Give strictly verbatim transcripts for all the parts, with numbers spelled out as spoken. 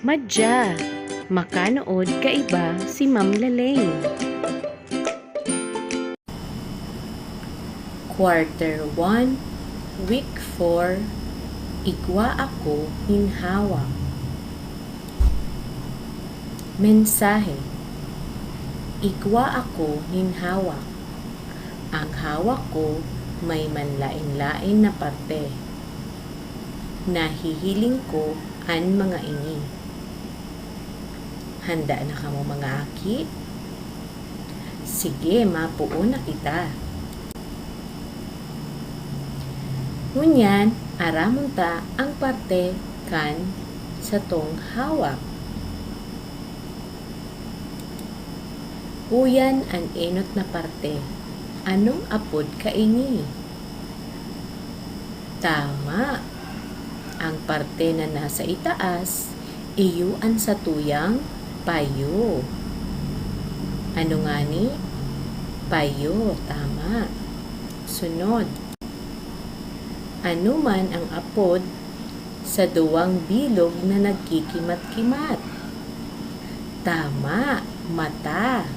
Madya, makanood kaiba si Ma'am Laleng. Quarter one, Week four, Igwa Ako Nin Hawak. Mensahe, Igwa ako nin hawak. Ang hawak ko may manlaen-laen na parte. Nahihiling ko an mga ini. Handa na kamo, mga aki? Sige, mapoon na kita. Ngunyan, aramon ta ang parte kan satong hawak. Uyan an enot na parte. Anong apod kaini? Tama. Ang parte na nasa itaas, iyo an satuyang payo. Ano ngani? Payo, tama. Sunod. Ano man ang apod sa duwang bilog na nagkikimat-kimat? Tama, mata.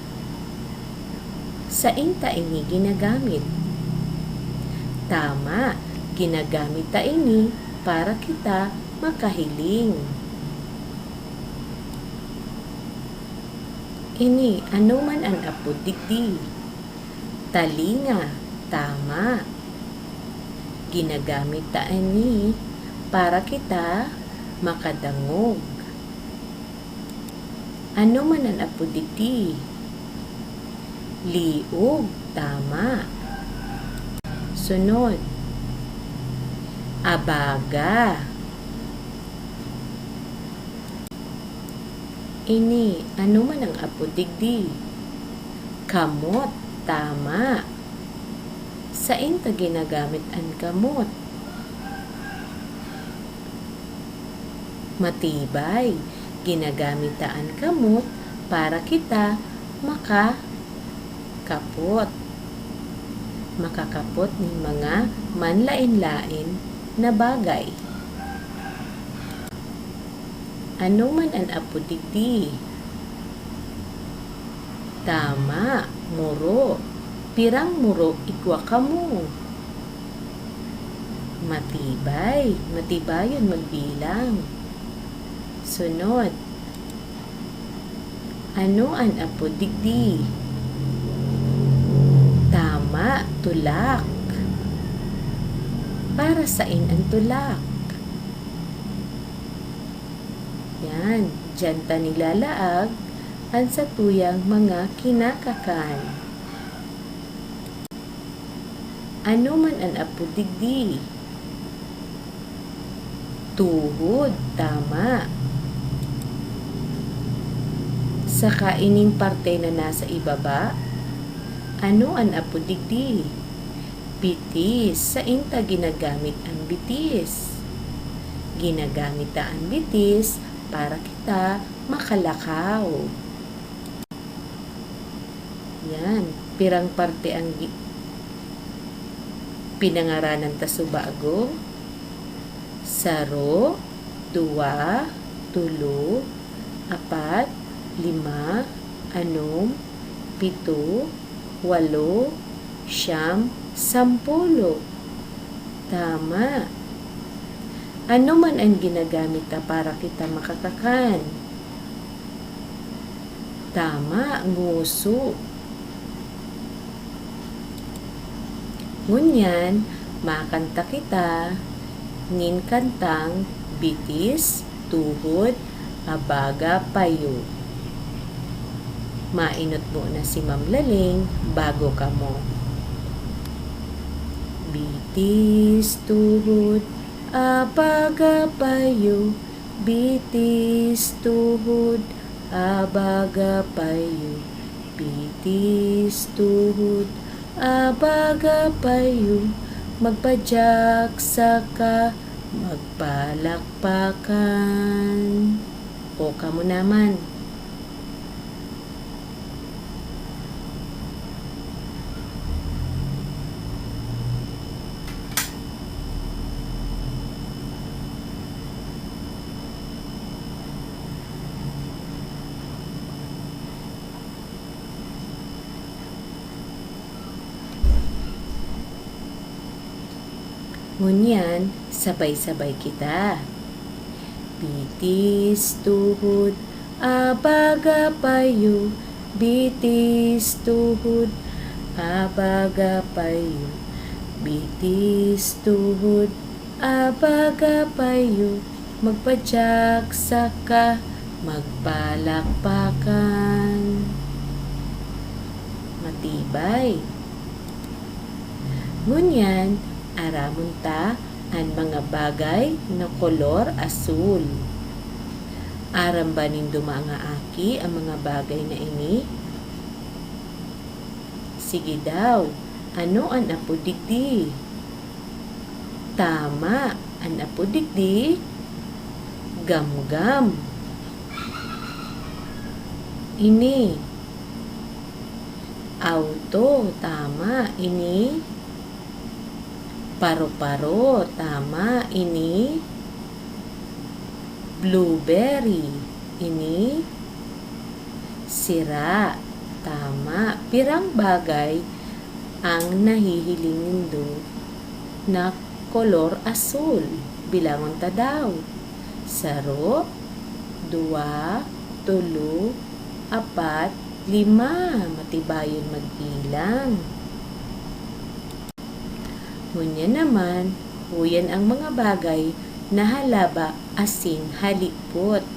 Saen ta ini ginagamit? Tama, ginagamit ta ini para kita makahiling. Ini, ano man an apod digdi? Talinga, tama. Ginagamit ta ini para kita makadangog. Ano man an apod digdi? Liog, tama. Sunod. Abaga. Ini, ano man ang apod digdi? Kamot, tama. Saen ta ginagamit an kamot? Matibay. Ginagamit ta an kamot para kita makakapot. Makakapot nin mga manlaen-laen na bagay. Ano man an apod digdi? Tama, muro. Pirang muro igwa kamo? Matibay. Matibayon magbilang. Sunod. Ano an apod digdi? Tama, tulak. Para saen an tulak? Yan, diyan ta nilalaag an satuyang mga kinakakan. Ano man an apod digdi? Tuhod, tama. Saka ining parte na nasa ibaba, ano an apod digdi? Bitis. Saen ta ginagamit an bitis? Ginagamit ta an bitis para kita makalakaw. Yan. Pirang parte ang gi-, pinangaranan ta subago? Saro, duwa, tolo, apat, lima, anom, pito, walo, siyam, sampulo. Tama. Ano man an ginagamit ta para kita makakakan? Tama, nguso. Ngunyan, makanta kita nin kantang Bitis, Tuhod, Abaga, Payo. Mainot muna si Ma'am Laleng bago kamo. Bitis, tuhod, abaga, payo. Bitis, tuhod, abaga, payo. Bitis, tuhod, abaga, payo. Magpadyak saka magpalakpakan. O, kamo naman. Ngunyan, sabay-sabay kita. Bitis, tuhod, abaga, payo. Bitis, tuhod, abaga, payo. Bitis, tuhod, abaga, payo. Magpadyak saka magpalakpakan. Matibay. Ngunyan, aramon ta an mga bagay na kolor asul. Aram ba nindo, mga aki, ang mga bagay na ini? Sige daw, ano an apod digdi? Tama, an apod digdi, gamgam. Ini, auto, tama. Ini, paro-paro, tama. Ini, blueberry. Ini, sira. Tama. Pirang bagay ang nahihiling nindo na kolor asul? Bilangon ta daw. Saro, duwa, tolo, apat, lima. Matibayon magbilang. Ngunyan naman, huyan ang mga bagay na halaba asin halipot.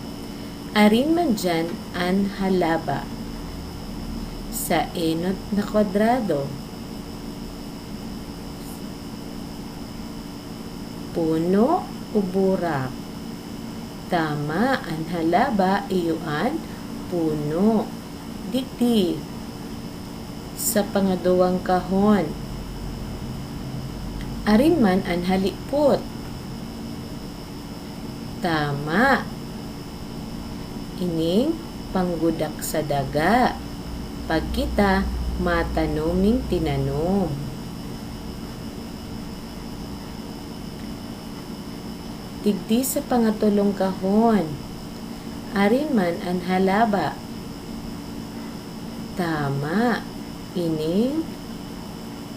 Arin man diyan an halaba? Sa enot na kwadrado. Puno o burak? Tama, an halaba iyo an puno. Digdi, sa pangaduwang kahon. Arin man an halipot? Tama. Ining panggudak sa daga. Pag kita matanom ning tinanom. Digdi sa pangatulong kahon. Arin man an halaba? Tama. Ining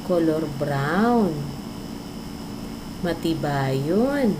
kolor brown. Matibayon.